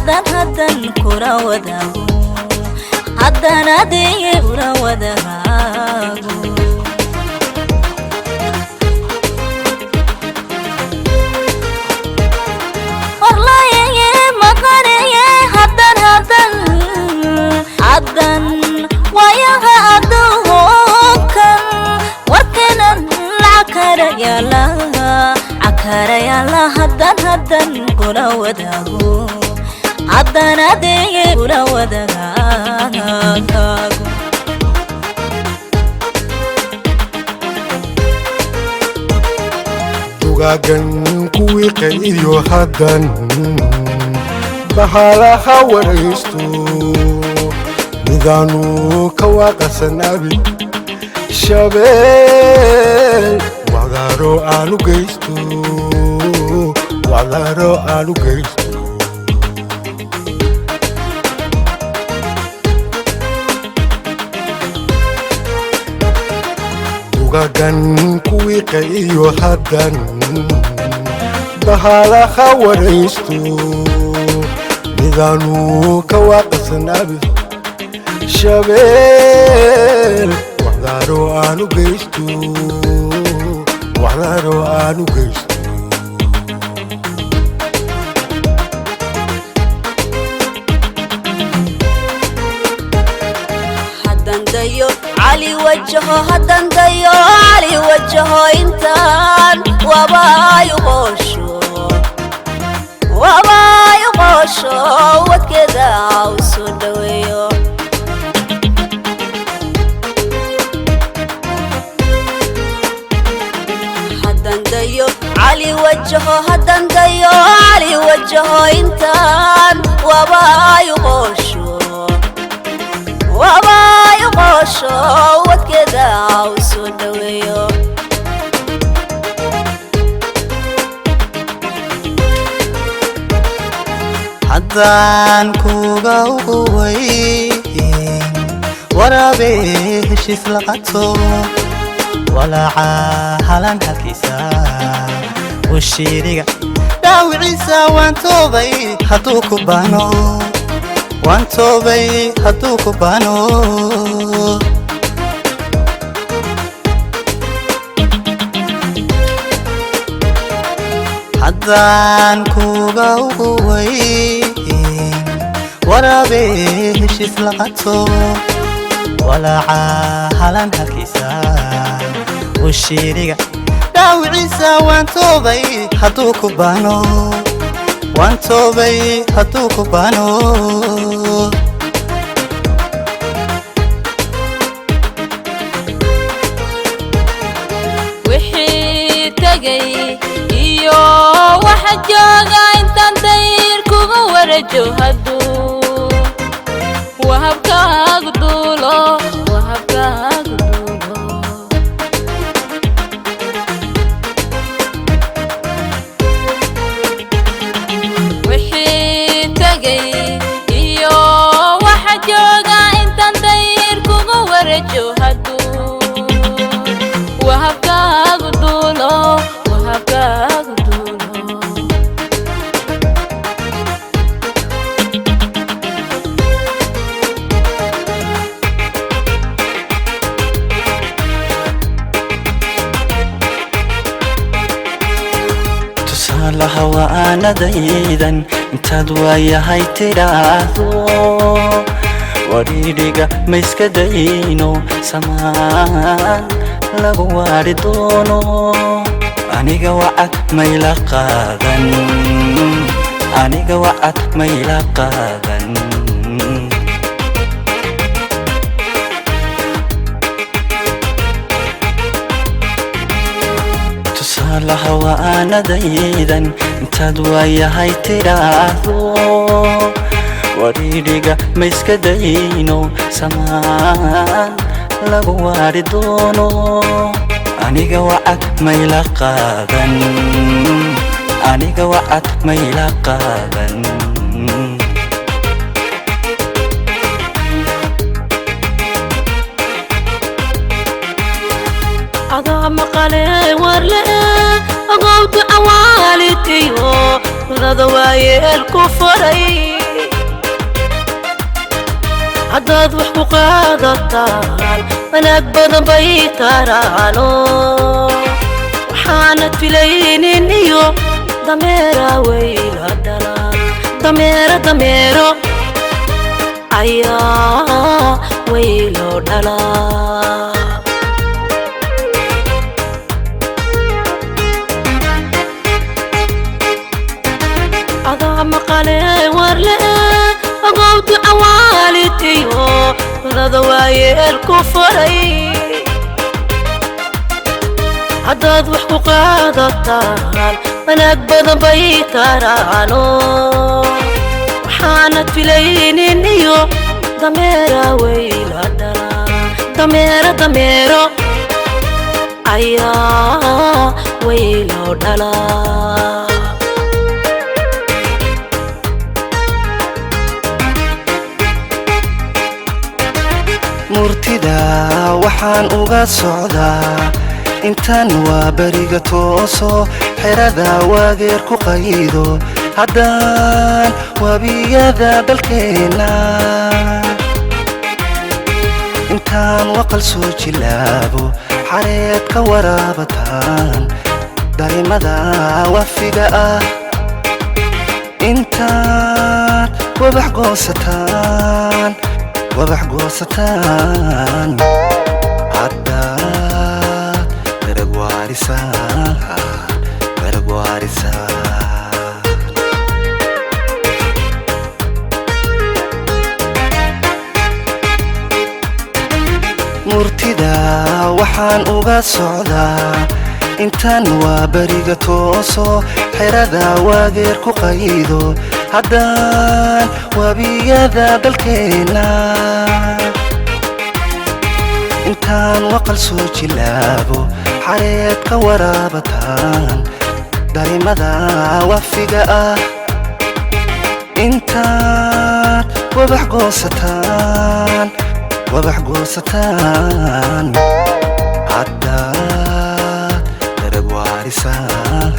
Haddaan haddan kula wadaago, haddaan adiga kula wadaago. Warlaye maqanaye, haddaan haddan haddan waayaha adduunkan warkanan cakarayala cakarayala. Haddaan haddan kula wadaago, haddaan adiga kula wadaago. Dugaagan kuwii qayyo haddan bahalaha waraysto, midaanu ka waaqasan abi shabeel wacdaaro aanu geysto, wacdaaro aanu geysto. Dugaagan kuwii qayyo haddan bahalaha waraysto, midaanu ka waaqasan abi shabeel wacdaaro aanu geysto, wacdaaro aanu geysto. Haddan dayo cali wajaho, haddan dayo cali wajaho, intaan wabaayu qoosho, wabaayu qoosho, wadkeeda u soo dhaweeyo. Haddan dayo cali wajaho, haddan dayo cali wajaho, intaan wabaayu qoosho, wabaayu qoosho, wadkeeda u soo dhaweeyo. Haddaan kuga ugu weyn waraabe heshiis la qato, walaaca halan halkiisa ushiiriga dhaawiciisa, waan toobay hadduu ku baano, waan toobay hadduu ku baano. Haddaan kuga ugu weyn waraabe heshiis la qato, walaaca halan halkiisa ushiiriga dhaawiciisa, waan toobay hadduu ku baano, waan toobay hadduu ku baano. Wixii tegay iyo waxa jooga intaan dayr kugu warejo, hadduu wahabkaagu duulo, wahabkaagu duulo. Wixii tegay iyo waxa jooga intaan dayr kugu warejo, hadduu wahabkaagu duulo, wahabkaagu duulo. Tusaalaha waanadaydan intaad waayahay tidhaahdo, wadhiidhiga ma iska dayno samaan lagu waadhi doono. Aniga wacad mayla qaadan, aniga wacad mayla qaadan. Tusaalaha waanadaydan intaad waayahay tidhaahdo, wadhiidhiga ma iska dayno samaan lagu waadhi doono. Aniga wacad mayla qaadan, aniga wacad mayla qaadan. Adaa maqale warle ogow duca waalidkiyo wadada waayeel ku faray. Haddaad wax ku qaadataan, wanaag badan bay taraano. Waxaanad filaynin iyo dameera weyla dhala. Dameero, dameero ayaa weyloo dhalaa. Adaa maqale warle, ogow duca waalidtiyo wadada waayeel ku faray. Haddaad wax ku qaadataan, wanaag badan bay taraano. Waxaanad filaynin iyo dameera weyla dhala. Dameero, dameero ayaa weyloo dhalaa. Murtida waxaan uga socdaa, intaan waa beriga tooso, xerada waageer ku qaydo, haddaan wabiyada dalkeenna, intaan waqal soo jilaabo, xareed ka waraabataan, darimada wafiga ah, intaad wabax goosataan, wabax goosataan, haddaad darag waarisaan, darag waarisaan. Murtida waxaan uga socdaa, intaan waa beriga tooso, xerada waageer ku qaydo, haddaan wabiyada dalkeenna, intaan waqal soo jilaabo, xareed ka waraabataan, darimada wafiga ah, intaad wabax goosataan, wabax goosataan, haddaad darag waarisaan.